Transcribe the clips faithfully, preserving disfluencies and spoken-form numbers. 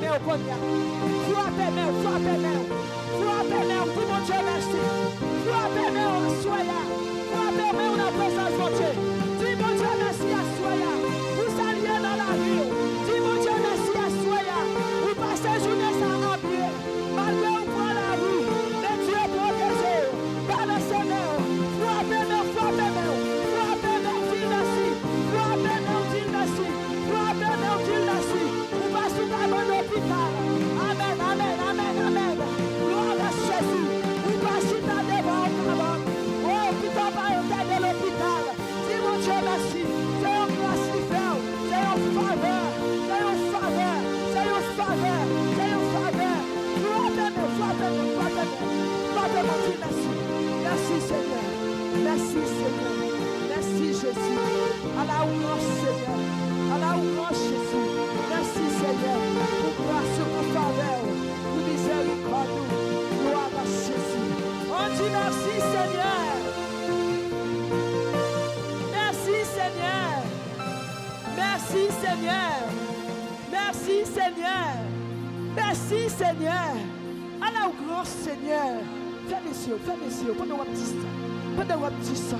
men w kounye a. Frape men w, frape men w. Frape men w, di Bondye mèsi. Frape men w aswè a. Frape men w nan prezans Bondye. Di Bondye mèsi aswè a. Pou sa l ye nan lavi w. Di Bondye mèsi aswè a. Ou pase jounen sa an byen. Malgre w pran lari, men Dye pwoteje w. Balanse men w. Frape men w, frape men w. Frape men w, di l mèsi. Frape men w, di l mèsi. Frape men w, di l mèsi. Ou pa sou kabann lopital. Amèn, amèn, amèn, amèn. Glwa a Jezi. Ou pa chita devan yon kabann. O, pito pa entène lopital. Di Bondye mèsi. Se yon gras li fè w. Se yon favè. Se yon favè. Se yon favè. Se yon favè. Frape men, frape men, frape men. Frape men, di mèsi. Mèsi, Senyè. Mèsi, Senyè. Mèsi, Jezi. A la louanj, Senyè. A la louanj, Jezi. Mèsi, Senyè, pou gras ou, pou favè ou, pou mizèrikòd ou. Glwa a Jezi. On di mèsi, Senyè. Mèsi, Senyè. Mèsi, Senyè. Mèsi, Senyè. Mèsi, Senyè. Ala w gran, Senyè. Fèmen zye w, fèmen zye w. Pandan w ap di sa, pandan w ap di sa,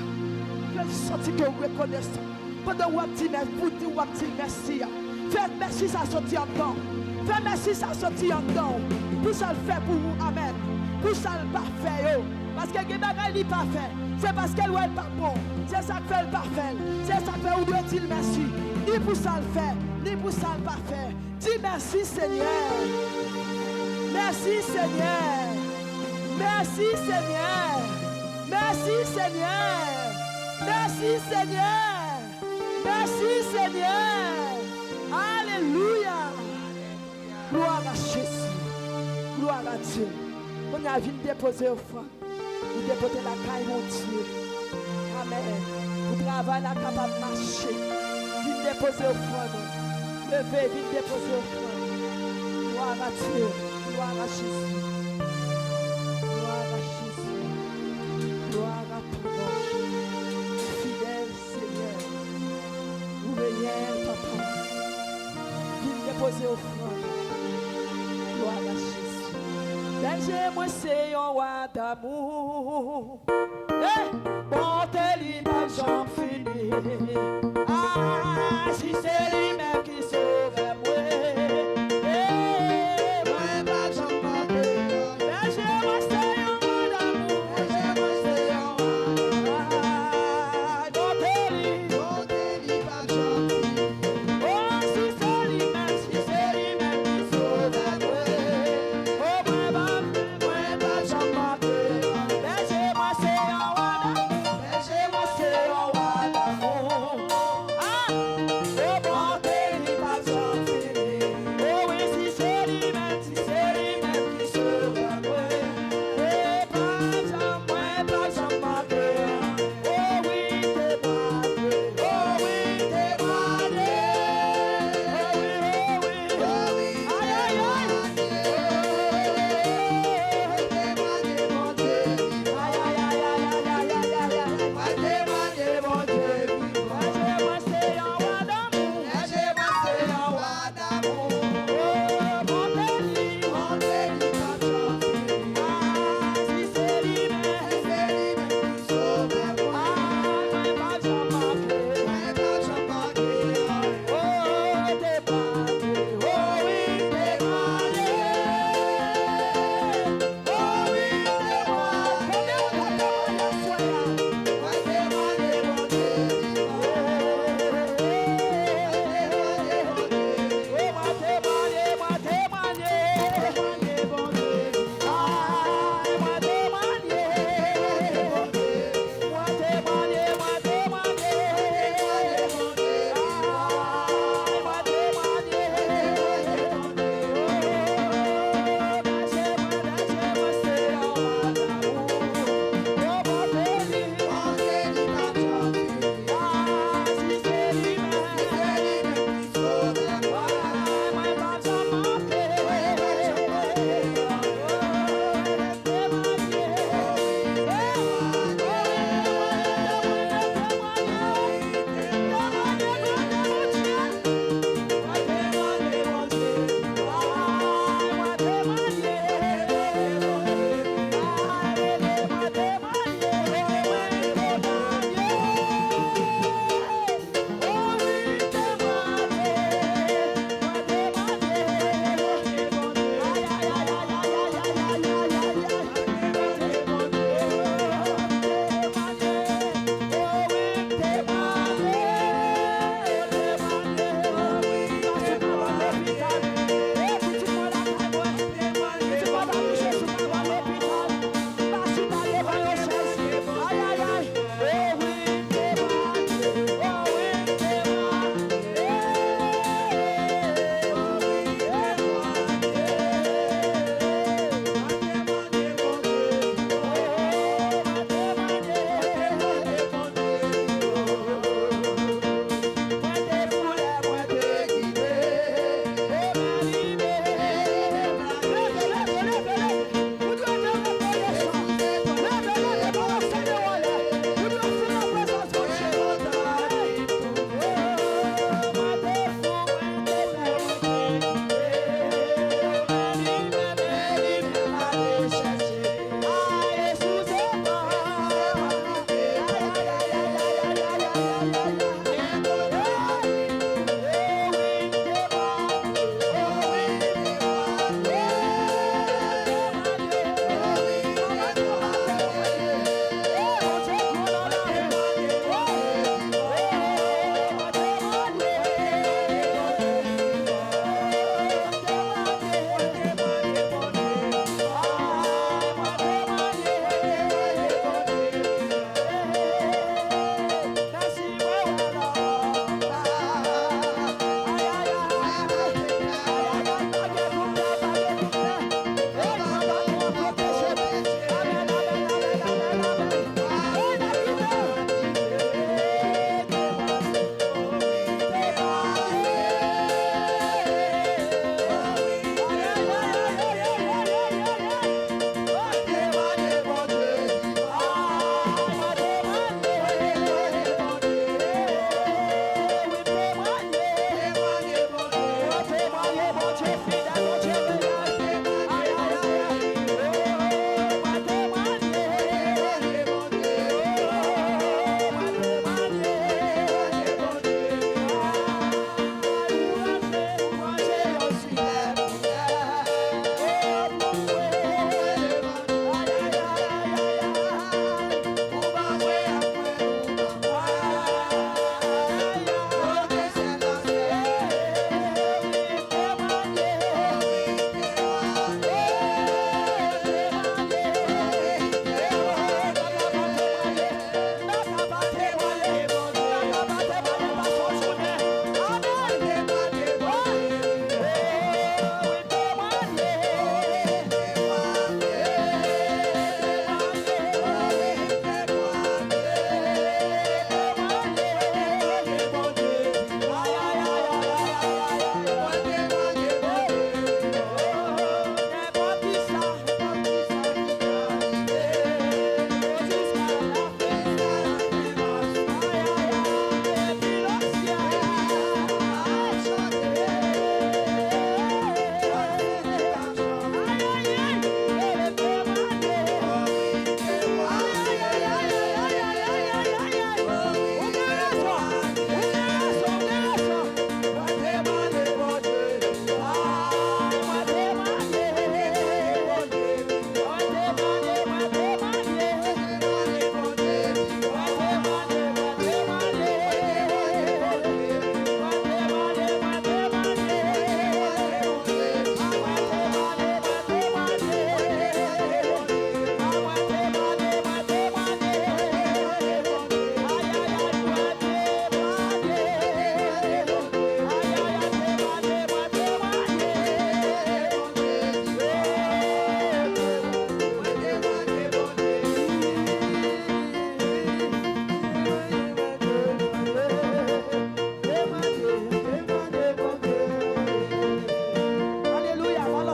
fè l santi ke w rekonesan. Pandan w ap di mèsi, pou di w ap di l mèsi a, fè mèsi sa soti anndan w. Fè mèsi sa soti anndan w. Pou sa l fè pou ou, amèn. Pou sa l pa fè yo. Paske gen bagay li pa fè. Se paske l wè l pa bon. Se sa k fè l pa fè l. Se sa k fè ou dwe di l mèsi. Ni pou sa l fè, ni pou sa l pa fè. Di mèsi, Senyè. Mèsi, Senyè. Mèsi, Senyè. Mèsi, Senyè. Mèsi, Senyè. Mèsi, Senyè. Alelouya. Glwa a Jezi. Glwa a Dye. Kounye a vin depoze ofrann. Ou depote lakay Bondye. Amèn. Pou travay la kapab mache. Vin depoze ofrann ou. Leve, vin depoze ofrann ou. Glwa a Dye. Glwa a Jezi. Glwa a Jezi. Glwa a ton non. Fidèl Senyè. Ou reyèl, papa. Vin depoze ofrann ou. Glwa a Jezi. Bèje mwen se yon wa damou. Eh, bonte li pa janm fini. Ah, si se li menm ki sove mwen. Eh, mwen pa janm manke. Bèje mwen se yon wa damou. Bèje mwen se yon wa. Ah, bonte li. Bonte li pa janm fini. Oh, si se li menm, si se li menm ki sove mwen. Oh, mwen pa, mwen pa janm manke. Bèje mwen se yon wa damou. Bèje mwen se yon wa damou. Ah, oh, bonte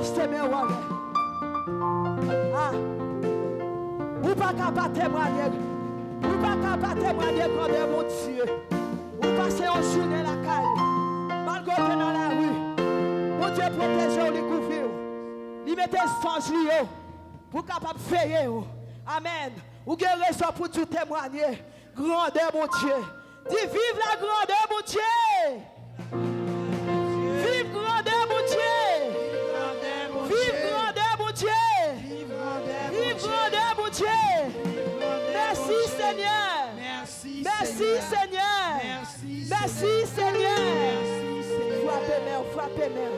Semè w anlè. Ah. Ou pa ka pa temwanye. Ou pa ka pa temwanye grandè Bondye. Ou pase yon jounen lakay ou. Malgre w te nan lari, Bondye pwoteje w, li kouvri w. Li mete zanj li yo pou kapab veye w. Amèn. Ou gen rezon pou di w temwanye grandè Bondye. Di, viv la grandè Bondye! Viv grandè Bondye! Viv grandè Bondye! Viv grandè Bondye! Mèsi, Senyè! Mèsi, Senyè! Mèsi, Senyè! Frape men w, frape men w.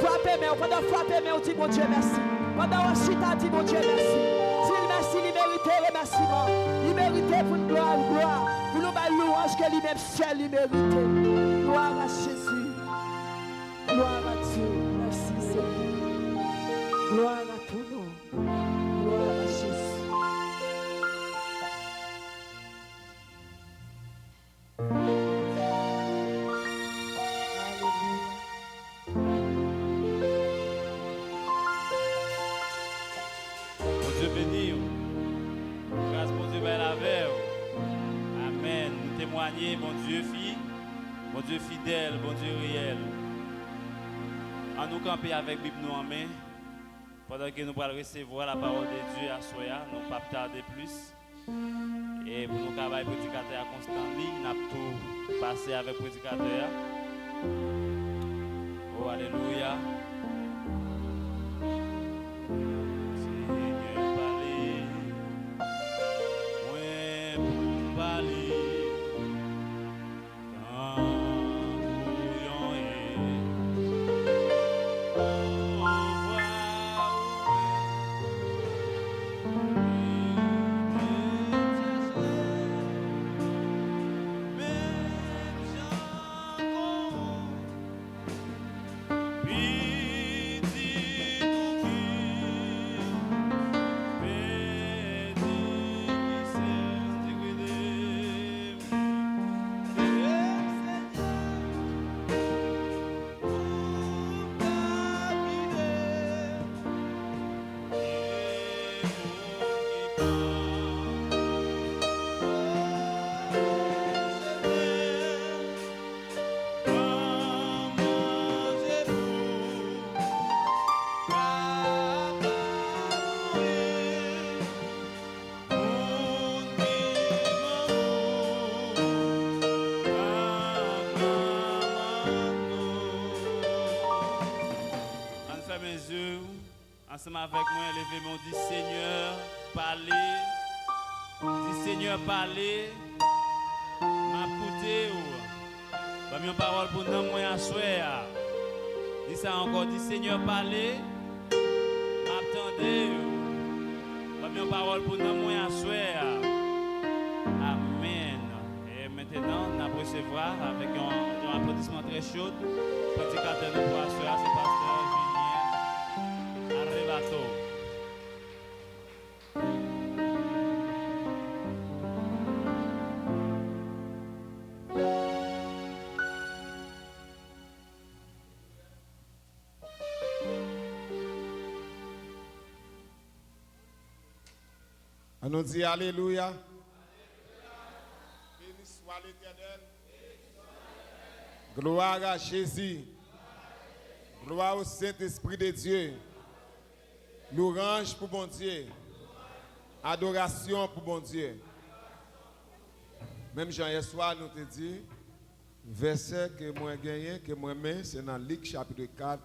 Frape men w. Pandan w frape men w, di Bondye mèsi. Pandan w ap chita, di Bondye mèsi. Di l mèsi, li merite remèsiman. Li merite pou n glwa l glwa, pou nou bay lwanj ke li menm sèl li merite. Gloire à Jésus. Gloire à Dieu. Merci, Seigneur. Gloire à ton nom. Gloire à Jésus. Bondye beni w. Gras Bondye bay l avè w. Amèn. Nou temwanye Bondye fi, Bondye fidèl, Bondye reyèl. An nou kanpe avèk Bib nou an men, pandan ke nou pral resevwa la parole de Dieu aswè a, nou p ap tade plis. E pou nou ka bay predikatè a konstan li, n ap tou pase avèk predikatè a. O, alelouya. Senyè, pale. Mwen pou m pale. Tankou yon ye. Anvwa ou menm. Menm jan kon pitit ou ki pèdi ki sèl entegrite m. Senyè, ou ka gide. Ann fèmen zye w. Ansanm avèk mwen, leve men w, di, Senyè, pale. Di, Senyè, pale. M ap koute w. Ban m yon pawòl pou nanm mwen aswè a. Di sa ankò, di, Senyè, pale. M ap tande w. Ban m yon pawòl pou nanm mwen aswè a. Amèn. E mentenan, n ap resevwa avèk yon, yon aplodisman trè cho predikatè nou pou aswè a, se pastè Julien Arrebato. Ann nou di alelouya. Béni soit l'Éternel. Gloire à Jésus. Gloire au Saint-Esprit de Dieu. Louanj pou Bondye. Adorasyon pou Bondye. Menm jan yèswa nou te di, vèsè ke mwen genyen, ke mwen renmen, se nan Lik chapit kat,